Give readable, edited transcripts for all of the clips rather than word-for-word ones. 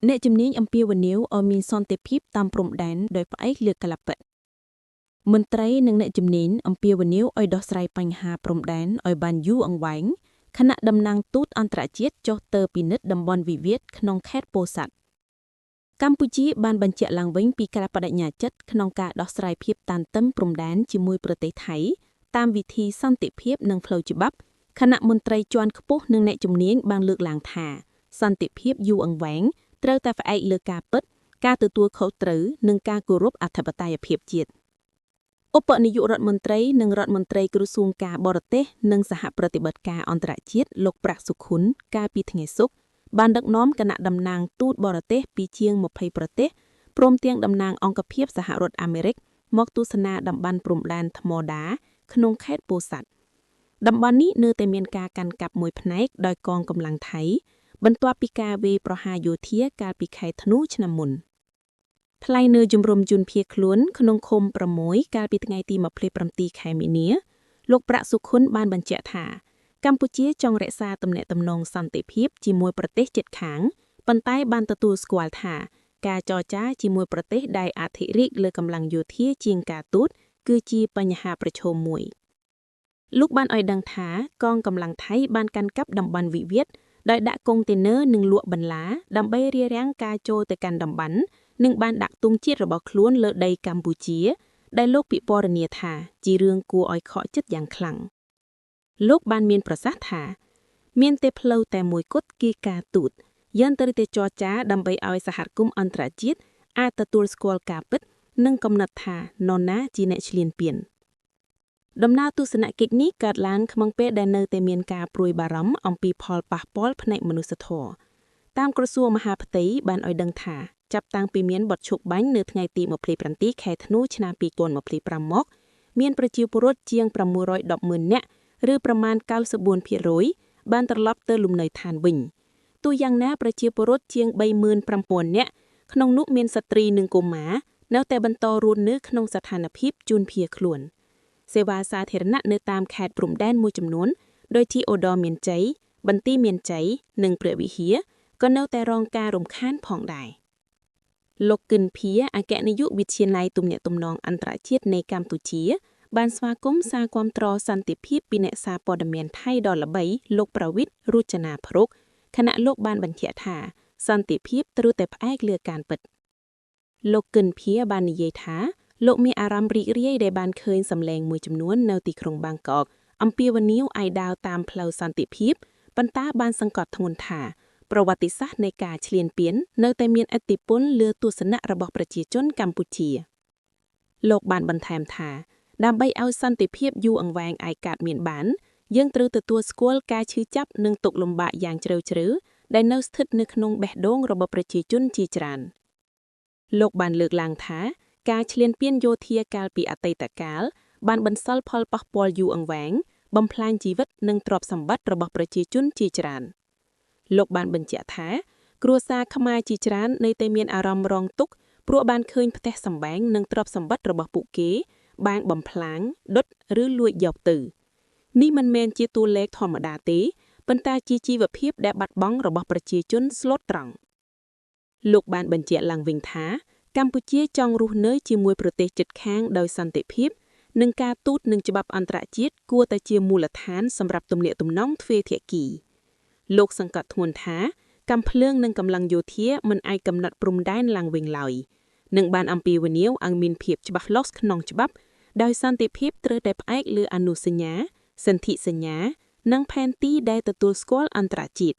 អ្នកជំនាញអំពាវនាវឲ្យមានសន្តិភាពតាមព្រំដែនដោយផ្អែកលើកាលពិតមន្ត្រីនិងអ្នកជំនាញអំពាវនាវឲ្យដោះស្រាយបញ្ហាព្រំដែនឲ្យបានយូរអង្វែងខណៈតំណាងទូតអន្តរជាតិចុះទៅពិនិត្យតំបន់វិវាទក្នុងខេត្តពោធិ៍សាត់កម្ពុជាបានបញ្ជាក់ឡើងវិញពីការបដិញ្ញាចិត្តក្នុងការដោះស្រាយភាពតានតឹងព្រំដែនជាមួយប្រទេសថៃតាមវិធីសន្តិភាពនិងផ្លូវច្បាប់ខណៈមន្ត្រីជាន់ខ្ពស់និងអ្នកជំនាញបានលើកឡើងថាសន្តិភាពយូរអង្វែងត្រូវតែផ្អែកលើការពិត ការទទួលខុសត្រូវនិងការគោរពអធិបតេយ្យភាពជាតិឧបនាយករដ្ឋមន្ត្រីនិងរដ្ឋមន្ត្រីក្រសួងការបរទេសនិងសហប្រតិបត្តិការអន្តរជាតិលោកប្រាក់សុខុនកាលពីថ្ងៃសុក្របានដឹកនាំគណៈតំណាងទូតបរទេសពីជាង20ប្រទេសព្រមទាំងតំណាងអង្គភាពសហរដ្ឋអាមេរិកមកទស្សនាតំបន់ព្រំដែនថ្មដាក្នុងខេត្តពោធិ៍សាត់តំបន់នេះនៅតែមានការកាន់កាប់មួយផ្នែកដោយកងកម្លាំងថៃបន្ទាប់ពីការវាយប្រហារយោធាកាលពីខែធ្នូឆ្នាំមុនថ្លែងនៅជំរំជនភៀសខ្លួនក្នុងឃុំ6កាលពីថ្ងៃទី27ខែមីនាលោកប្រាក់សុខុនបានបញ្ជាក់ថាកម្ពុជាចង់រក្សាទំនាក់ទំនងសន្តិភាពជាមួយប្រទេសជិតខាងប៉ុន្តែបានទទួលស្គាល់ថាការចរចាជាមួយប្រទេសដែលអធិរាជលើកម្លាំងយោធាជាងការទូតគឺជាបញ្ហាប្រឈមមួយលោកបានឲ្យដឹងថាកងកម្លាំងថៃបានកាន់កាប់តំបន់វិវាទដោយដាក់កុងតឺន័រនិងលក់បន្លាដើម្បីរារាំងការចូលទៅកាន់តំបន់និងបានដាក់ទង់ជាតិរបស់ខ្លួនលើដីកម្ពុជាដែលលោកពិពណ៌នាថាជារឿងគួរឲ្យខកចិត្តយ៉ាងខ្លាំងលោកបានមានប្រសាសន៍ថាមានតែផ្លូវតែមួយគត់គឺការទូតយើងត្រូវតែចរចាដើម្បីឲ្យសហគមន៍អន្តរជាតិអាចទទួលស្គាល់ការពិតនិងកំណត់ថានរណាជាអ្នកឈ្លានពានដំណើរទស្សនកិច្ចនេះកើតឡើងក្នុងពេលដែលនៅតែមានការព្រួយបារម្ភអំពីផលប៉ះពាល់ផ្នែកមនុស្សធម៌តាមក្រសួងមហាផ្ទៃបានឲ្យដឹងថាចាប់តាំងពីមានបទឈប់បាញ់នៅថ្ងៃទី27ខែធ្នូឆ្នាំ2025មកមានប្រជាពលរដ្ឋជាង610ម៉ឺននាក់ឬប្រមាណ94%បានត្រឡប់ទៅលំនៅឋានវិញទោះយ៉ាងណាប្រជាពលរដ្ឋជាង35000នាក់ក្នុងនោះមានស្ត្រីនិងកុមារនៅតែបន្តរស់នៅក្នុងស្ថានភាពជួនភៀសខ្លួនសេវាសាធារណៈនៅតាមខេត្តព្រំដែនមួយចំនួនដូចជាឧត្តរមានជ័យបន្ទាយមានជ័យនិងព្រះវិហារក៏នៅតែរងការរំខានផងដែរលោកគិនភាអគ្គនាយកវិទ្យាល័យទំនាក់ទំនងអន្តរជាតិនៃកម្ពុជាបានស្វាគមន៍សារគាំទ្រសន្តិភាពពីអ្នកសារព័ត៌មានថៃដ៏ល្បីលោកប្រវិតរុចនាព្រុកខណៈលោកបានបញ្ជាក់ថាសន្តិភាពត្រូវតែផ្អែកលើការពិតលោកគិនភាបាននិយាយថាលោកមានអារម្មណ៍រីករាយដែលបានឃើញសម្លេងមួយចំនួននៅទីក្រុងបាងកកអំពាវនាវឲ្យដើរតាមផ្លូវសន្តិភាពប៉ុន្តែបានសង្កត់ធ្ងន់ថាប្រវត្តិសាស្ត្រនៃការឈ្លានពាននៅតែមានឥទ្ធិពលលើទស្សនៈរបស់ប្រជាជនកម្ពុជាលោកបានបន្ថែមថាដើម្បីឲ្យសន្តិភាពយូរអង្វែងអាចកើតមានបានយើងត្រូវទទួលស្គាល់ការឈឺចាប់និងទុក្ខលំបាកយ៉ាងជ្រៅជ្រៅដែលនៅស្ថិតនៅក្នុងបេះដូងរបស់ប្រជាជនជាច្រើនលោកបានលើកឡើងថាការឈ្លានពានយោធាកាលពីអតីតកាលបានបន្សល់ផលប៉ះពាល់យូរអង្វែងបំផ្លាញជីវិតនិងទ្រព្យសម្បត្តិរបស់ប្រជាជនជាច្រើនលោកបានបញ្ជាក់ថាគ្រួសារខ្មែរជាច្រើននៅតែមានអារម្មណ៍រងទុក្ខព្រោះបានឃើញផ្ទះសម្បែងនិងទ្រព្យសម្បត្តិរបស់ពួកគេបានបំផ្លាញដុតឬលួចយកទៅនេះមិនមែនជាតួលេខធម្មតាទេប៉ុន្តែជាជីវភាពដែលបាត់បង់របស់ប្រជាជនស្លូតត្រង់លោកបានបញ្ជាក់ឡើងវិញថាកម្ពុជាចង់រស់នៅជាមួយប្រទេសជិតខាងដោយសន្តិភាពនិងការទូតនិងច្បាប់អន្តរជាតិគួរតែជាមូលដ្ឋានសម្រាប់ទំនាក់ទំនងទ្វេភាគីលោកសង្កត់ធ្ងន់ថាកាំភ្លើងនិងកម្លាំងយោធាមិនអាចកំណត់ព្រំដែនឡើងវិញឡើយនិងបានអំពាវនាវឲ្យមានភាពច្បាស់លាស់ក្នុងច្បាប់ដោយសន្តិភាពត្រូវតែផ្អែកលើអនុសញ្ញាសន្ធិសញ្ញានិងផែនទីដែលទទួលស្គាល់អន្តរជាតិ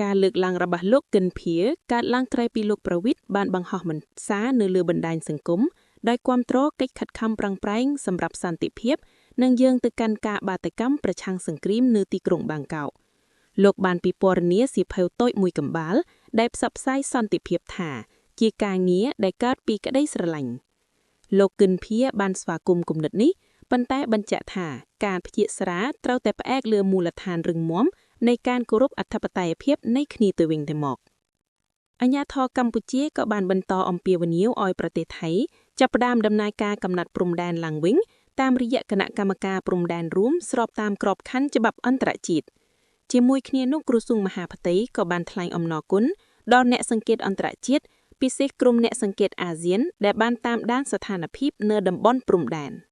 ការលើកឡើងរបស់លោកគិនភាកើតឡើងក្រោយពីលោកប្រវិតបានបង្ហោះមិនសារនៅលើបណ្ដាញសង្គមដោយគាំទ្រកិច្ចខិតខំប្រឹងប្រែងសម្រាប់សន្តិភាពនិងយើងទៅកាន់ការបដកម្មប្រឆាំងសង្គ្រាមនៅទីក្រុងបាងកកលោកបានពិពណ៌នាសៀវភៅតូចមួយកម្បាលដែលផ្សព្វផ្សាយសន្តិភាពថាជាការងារដែលកើតពីក្តីស្រឡាញ់លោកគិនភាបានស្វាគមន៍គំនិតនេះប៉ុន្តែបញ្ជាក់ថាការព្យាស្រាត្រូវតែផ្អែកលើមូលដ្ឋានរឹងមាំនៃការគោរពអធិបតេយ្យភាពនៃគ្នាទៅវិញទៅមកអាជ្ញាធរកម្ពុជាក៏បានបន្តអំពាវនាវឲ្យប្រទេសថៃចាប់ផ្ដើមដំណើរការកំណត់ព្រំដែនឡើងវិញតាមរយៈគណៈកម្មការព្រំដែនរួមស្របតាមក្របខ័ណ្ឌច្បាប់អន្តរជាតិជាមួយគ្នានោះក្រសួងមហាផ្ទៃក៏បានថ្លែងអំណរគុណ ដល់អ្នកសង្កេតអន្តរជាតិពិសេសក្រុមអ្នកសង្កេតអាស៊ានដែលបានតាមដានស្ថានភាពនៅតំបន់ព្រំដែន។